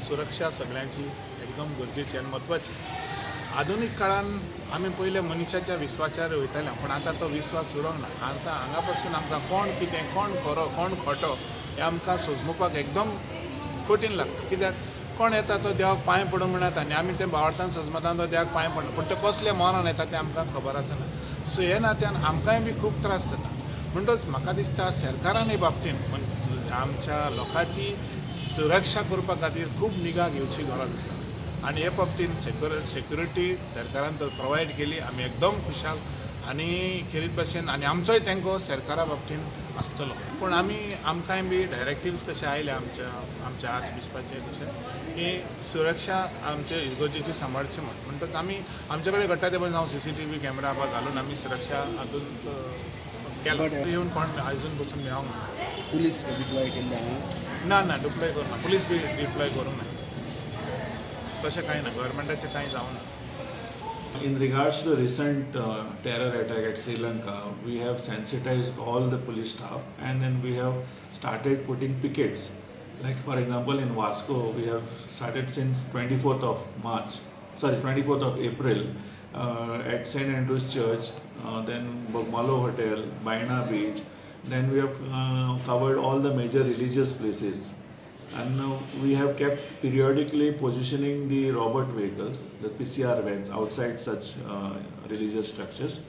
सुरक्षा सगळ्यांची एकदम गरजेची आनी म्हत्वाची. आधुनीक काळान आमी पयले मनशाच्या विस्वासाचेर वयताले, पूण आतां तो विस्वास उरोंक ना. आतां हांगा पासून आमकां कोण कितें, कोण खरो, कोण खोटो हें आमकां सोजमुपाक एकदम कठीण लागता. कित्याक कोण येता तो देवाक पांय पडूंक म्हणटा आनी आमी तें भावार्थान सजमता तो देवाक पांय पडना, पूण ते कसले मनान येता तें आमकां खबर आसना. सो हे नात्यान आमकांय बी खूब त्रास जाता. म्हणटच म्हाका दिसता सरकारान हे बाबतीन आमच्या लोकांची सुरक्षा करपा खातीर खूब निगा घेवची गरज आसा आनी हे बाबतीन सेक्युरिटी सरकारान जर प्रोवायड केली, आमी एकदम खुशाल आनी खेरीत भाशेन आनी आमचोय तेंको सरकारा बाबतीन आसतलो. पूण आमी आमकांय बी डायरेक्टिव्स कशे आयले आमच्या आर्च बिस्पाचे तशें की सुरक्षा आमचे इगर्जेची सांबाळची म्हण. म्हणटच आमी आमचे कडेन घडटा ते पळय हांव सीसीटीव्ही कॅमेरा बा घालून आमी सुरक्षा हातूंत केला. येवन कोण आजून पसून मेळोंक ना. पुलीस डिप्लॉय केल्ले हांगा? ना ना, डिप्लॉय करूंक ना. पुलीस बी डिप्लॉय करूंक ना. तशें कांय ना, गव्हर्मेंटाचें कांय जावं ना. In regards to the recent terror attack at Sri Lanka, we have sensitized all the police staff and then we have started putting pickets. Like, for example, in Vasco, we have started since 24th of March, sorry, 24th of April at St. Andrew's Church, then Bogmalo Hotel, Baina Beach. Then we have covered all the major religious places. And we have kept periodically positioning the robot vehicles, the PCR vans, outside such religious structures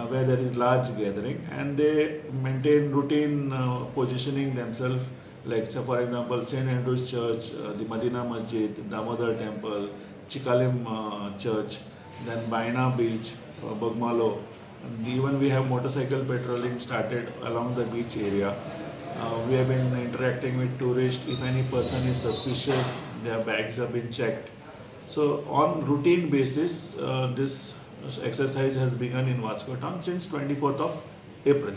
where there is large gathering, and they maintain routine positioning themselves. Like, so for example, St. Andrew's Church, the Madina Masjid, Damodar Temple, Chikalim Church, then Baina Beach, Bogmalo. And even we have motorcycle patrolling started along the beach area. We have been interacting with tourists. If any person is suspicious, their bags have been checked. So on routine basis, this exercise has begun in Vasco town since 24th of April.